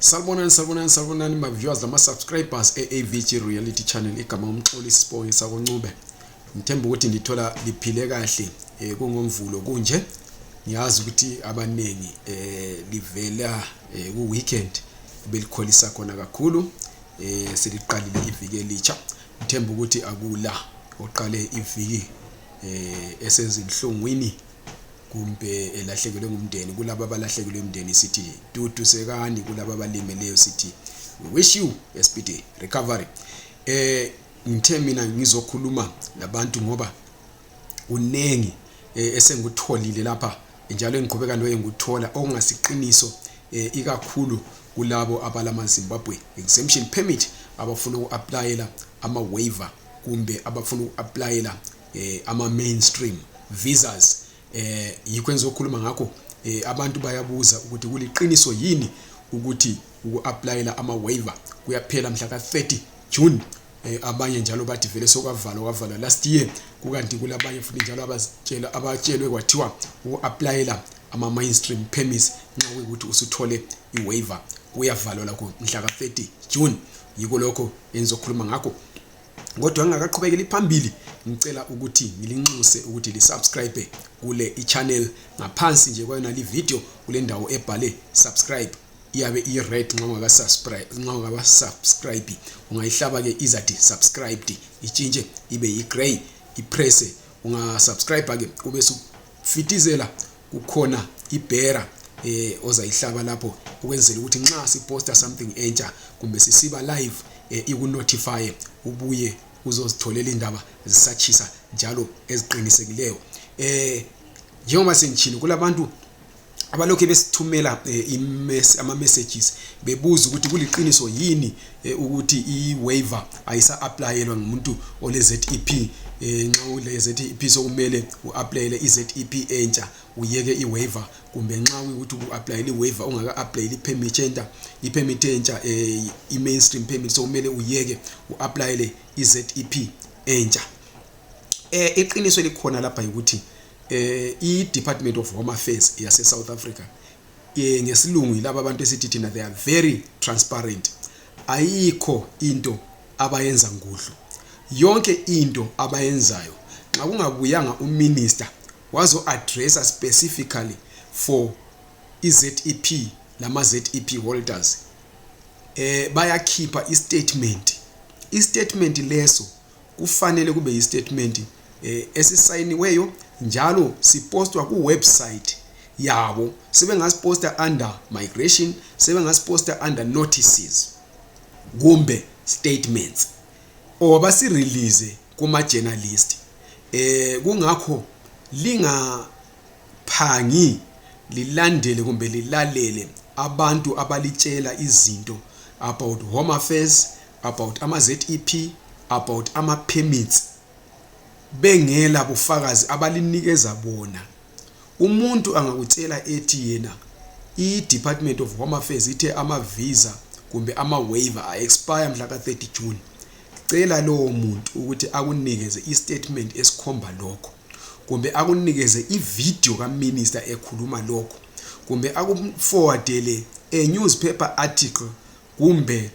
Salibonani my viewers lama subscribers AVG Reality Channel igama umxoli Sibonge sakoNcube. Ngithemba ukuthi ndithola liphile kahle kungomvulo kunje. Ngiyazi ukuthi abanengi livela ku weekend belikholisa khona kakhulu seliqalile iviki elitsha. Ngithemba ukuthi akula oqale iviki esezinhlungwini kumbe elahlekelwe ngumndeni. Kulabo abalahlekelwe umndeni sithi dudu sekani, kulabo abalimeleyo sithi we wish you a speedy recovery. Ngithe mina ngizokhuluma labantu ngoba unengi esengutholile lapha njalo engiqhubeka noye nguthola okungasiqiniso ikakhulu kulabo abalama Zimbabwe exemption permit abafuna uapplyela ama waiver kumbe abafuna uapplyela ama mainstream visas. Yikho engizokhuluma ngakho. Abantu bayabuza ukuthi kuliqiniso yini ukuthi uapplyela ama waiver kuyaphela mhla ka 30 June. Abanye njalo bathi vele sokwavala last year, kukanti kulabanye futhi njalo abatshelwe kwathiwa uapplyela ama mainstream permits nxa ukuthi usuthole iwaiver kuyavalwa lakho mhla ka 30 June. Yiko lokho engizokhuluma ngakho. Kodwa ngingakaqhubekeli phambili ngicela ukuthi ngilinxuse ukuthi lisubscribe kule ichannel ngaphansi nje kwayona li video kule ndawo ebhale subscribe iyabe i-red nxa subscribe ungayihlaba ke izathi subscribed itshintshe ibe yi-gray ipress ungasubscribe ke kube sufitizela kukhona ibhera ozayihlaba lapho ukwenzela ukuthi nxa siposta something entsha kumbe sisiba live ikunotify ubuye uzozitholela indaba zisachisa njalo eziqinisekileyo. Njengoba sengichini kulabantu abalokho besithumela ama messages bebuza ukuthi kuliqiniso yini ukuthi iwaiver ayisa applyelwa ngumuntu ole ZEP. Nxa ule ZEP sokumele uapplyele iZEP entsha uyeke iwaiver, kumbe nxa ukuthi uapplyele iwaiver ungaka applyele ipermit entsha i-mainstream permit sokumele uyeke uapplyele iZEP entsha. Iqiniso likhona lapha ukuthi i-Department of Home Affairs yase South Africa ngesilungu yilabo abantu esithi thina they are very transparent. Ayikho into abayenza ngudlu. Yonke into abayenzayo nxa kungabuyanga uminister wazo addressa specifically for iZEP lama ZEP holders bayakhipha istatement leso kufanele kube istatement esisayiniweyo njalo sipostwa ku website yabo. Sebengasiposta under migration, sebengasiposta under notices kumbe statements or basi release kuma journalist. Kungakho lingaphangi lilandele kumbe lilalele abantu abalitshela izinto about Home Affairs, about ama ZEP, about ama permits bengela bufakazi abalinikeza bona. Umuntu angakutshela ethi yena i-Department of Home Affairs ithe ama visa kumbe ama waiver expire mhla ka 30 June. Cela lowo muntu ukuthi akunikeze istatement esikhomba lokho, kumbe akunikeze ivideo kaminister ekhuluma lokho, kumbe akuforwardele a newspaper article kumbe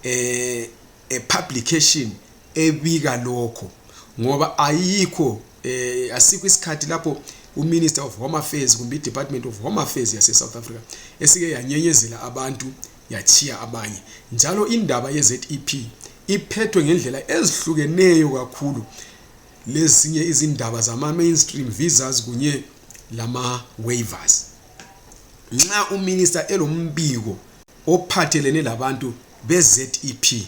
a publication ebika lokho. Ngoba ayikho asikho isikhathi lapho uMinister of Home Affairs kumbe iDepartment of Home Affairs yase South Africa esike yanyenyezela abantu yachiya abanye. Njalo indaba yeZEP iphethwe ngendlela ezihlukeneyo kakhulu lezinye izindaba zama mainstream visas kunye lama waivers. Nxa uminister elombiko ophathelene labantu beZEP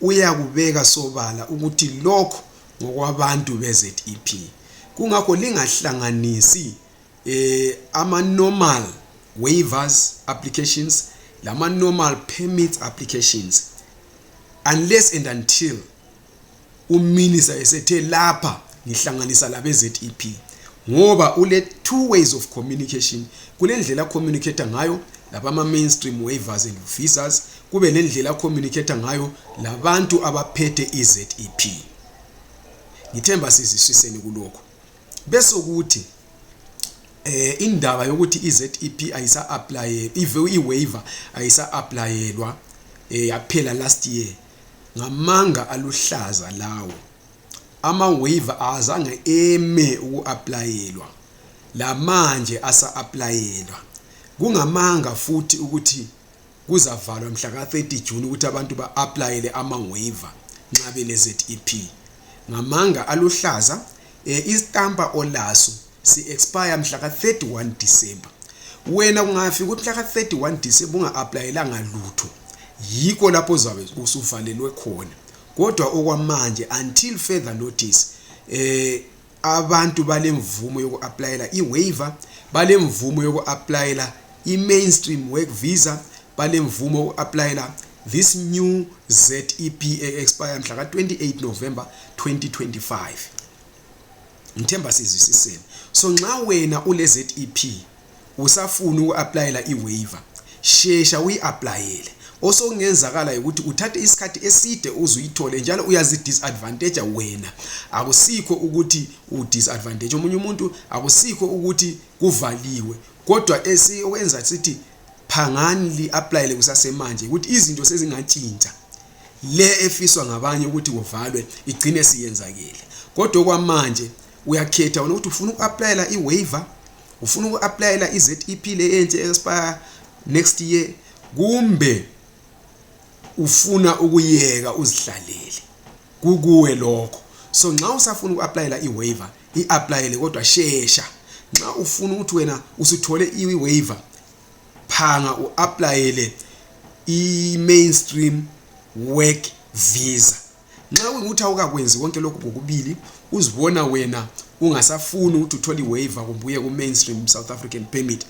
uyakubeka sobala ukuthi lokho ngokwabantu beZEP. Kungakho lingahlanganisi ama normal waivers applications lama normal permits applications unless and until uminister esethe lapha ngihlanganisa labe ZEP. Ngoba ule two ways of communication. Kule ndlela communicate ngayo laba ama mainstream waivers and visas, kube nendlela communicate ngayo labantu abaphethe iZEP. Ngithemba siziswiseni kuloko. Bese ukuthi indaba yokuthi iZEP ayisa apply i-waiver ayisa applyelwa yaphela last year ngamanga aluhlaza lawo ama waiver azange eme ukuapplyelwa la manje asa applyelwa kungamanga futhi ukuthi kuzavalwa mhla ka 30 June ukuthi abantu ba applyele ama waiver nxa bele ZEP ngamanga aluhlaza istampa olaso si expire mhla ka 31 December wena ungafika ukuthi mhla ka 31 December unga applyelanga lutho yiko lapho uzabe usuvalelwe khona kodwa okwamanje until further notice abantu balemvumo yokuapplyela iwaiver balemvumo yokuapplyela imainstream work visa balemvumo yokuapplyela this new ZEP expire mhla ka 28 November 2025 ngithemba sizwisisene so nxa wena ule ZEP usafuna ukuapplyela iwaiver shesha uyiapplyele osongenzakala ukuthi uthathe isikhathi eside uzuyithole njalo uyazi disadvantage wena akusikho ukuthi udisadvantage omunye umuntu akusikho ukuthi kuvaliwe kodwa esiyenza sithi phangani li-applyele kusasemanje ukuthi izinto sezingatshintsha le efiswa ngabanye ukuthi kuvalwe igcine siyenzakele kodwa kwamanje uyakhetha ukuthi ufuna ukuapplyela iwaiver ufuna ukuapplyela iZEP le entshe expire next year kumbe ufuna ukuyeka uzihlalele kukuwe lokho so nxa usafuna ukuapplyela iwaiver iapplyele kodwa shesha nxa ufuna ukuthi wena usithole iwaiver phanga uapplyele imainstream work visa nxa ukuthi awukakwenzi konke lokho kokubili uzibona wena ungasafuni ukuthi uthole iwaiver kumbe uye ku mainstream South African permit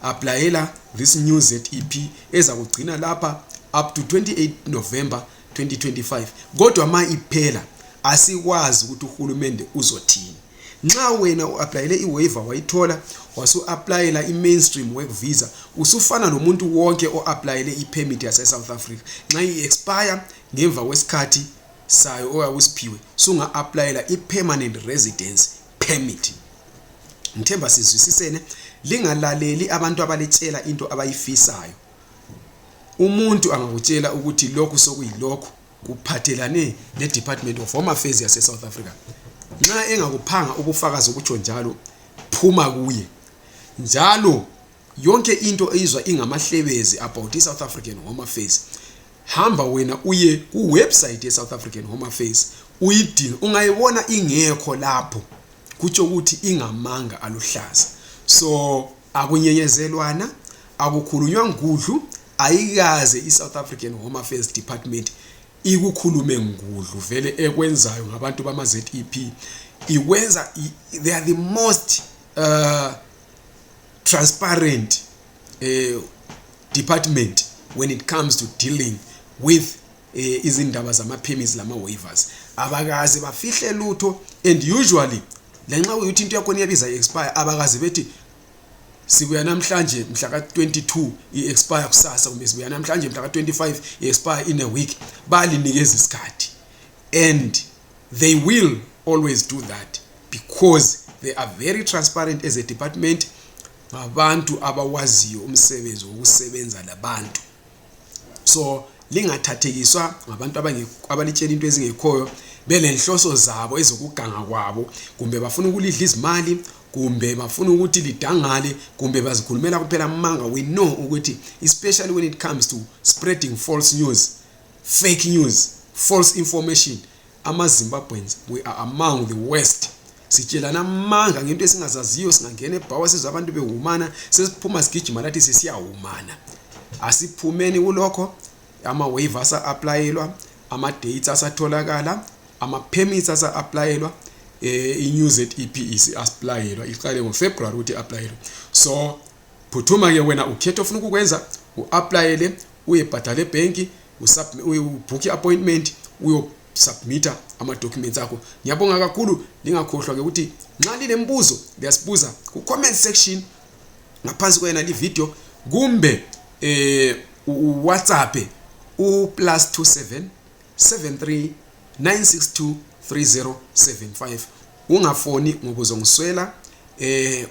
applyela this new ZEP ezakugcina lapha up to 28 November 2025 kodwa ma iphela asikwazi ukuthi uhulumende uzothini nxa wena uapplyele iwaiver wayithola wasu applyela imainstream work visa usufana nomuntu wonke oapplyele ipermit yase South Africa nxa iexpire ngemva kwesikhathi sayo oyawusiphiwe sunga applyela ipermanent residence permit ngithemba sizwisisene lingalaleli abantu abaletshela into abayifisayo umuntu angakutshela ukuthi lokhu sokuyilokho kuphathelane ne Department of Home Affairs yase South Africa nxa engakuphanga ubufakazi obutsho njalo phuma kuye njalo yonke into eyizwa ingamahlebezi about iSouth African Home Affairs hamba wena uye ku website yeSouth African Home Affairs uyidinga ungayibona ingekho lapho kutsho ukuthi ingamanga aluhlaza so akunyenyezelwana akukhulunywa ngudlu ayikaze iSouth African Home Affairs Department ikukhulume ngudlu vele ekwenzayo ngabantu bama ZEP iwenza they are the most transparent department when it comes to dealing with izindaba zama permits lama waivers abakazi bafihle lutho and usually lenxa ukuthi into yakho iyabiza expire abakazi bethi sibuya namhlanje mhla ka 22 i-expire kusasa kumbe sibuya namhlanje mhla ka 25 i-expire in a week balinikeza isikhathi and they will always do that because they are very transparent as a department ngabantu abawaziyo umsebenzi wokusebenza labantu so lingathathekiswa ngabantu abalitshela into ezingekhoyo belenhloso zabo ezokuganga kwabo kumbe bafuna ukulidla izimali kumbe bafuna ukuthi lidangale kumbe bazikhulumela kuphela amanga we know ukuthi especially when it comes to spreading false news fake news false information ama-Zimbabweans we are among the worst sitshelana amanga ngento esingazaziyo singangena ebhawa sizwe abantu behumana sesiphuma sigijima lathi sesiyahumana asiphumeni kulokho ama waivers applyelwa ama dates asatholakala ama permits asa-applyelwa i-new ZEP isi-applyelwa iqale ngoFebruary ukuthi applyelwe so phuthuma ke wena ukhetho ufuna ukukwenza uapplyele uyebhadala ebanki ubook appointment uyosubmita ama documents akho ngiyabonga kakhulu lingakhohlwa ke ukuthi nxa linembuzo liyasibuza ku comment section ngaphansi kwena li video kumbe WhatsApp +27 73 962 3075 ungafoni ngoba uzongiswela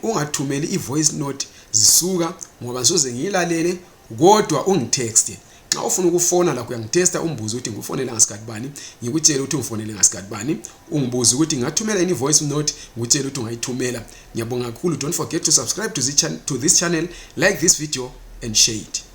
ungathumeli i-voice note zisuka ngoba soze ngiyilalele, kodwa ungitext. Xa ufuna ukufona la uyangitesta umbuzo ukuthi ngifonele ngasikhathi bani, ngikutshela ukuthi ungifonele ngasikhathi bani, ungibuza ukuthi ngingathumela ini voice note, ngikutshela ukuthi ungayithumela. Ngiyabonga kakhulu. Don't forget to subscribe to this channel, like this video and share it.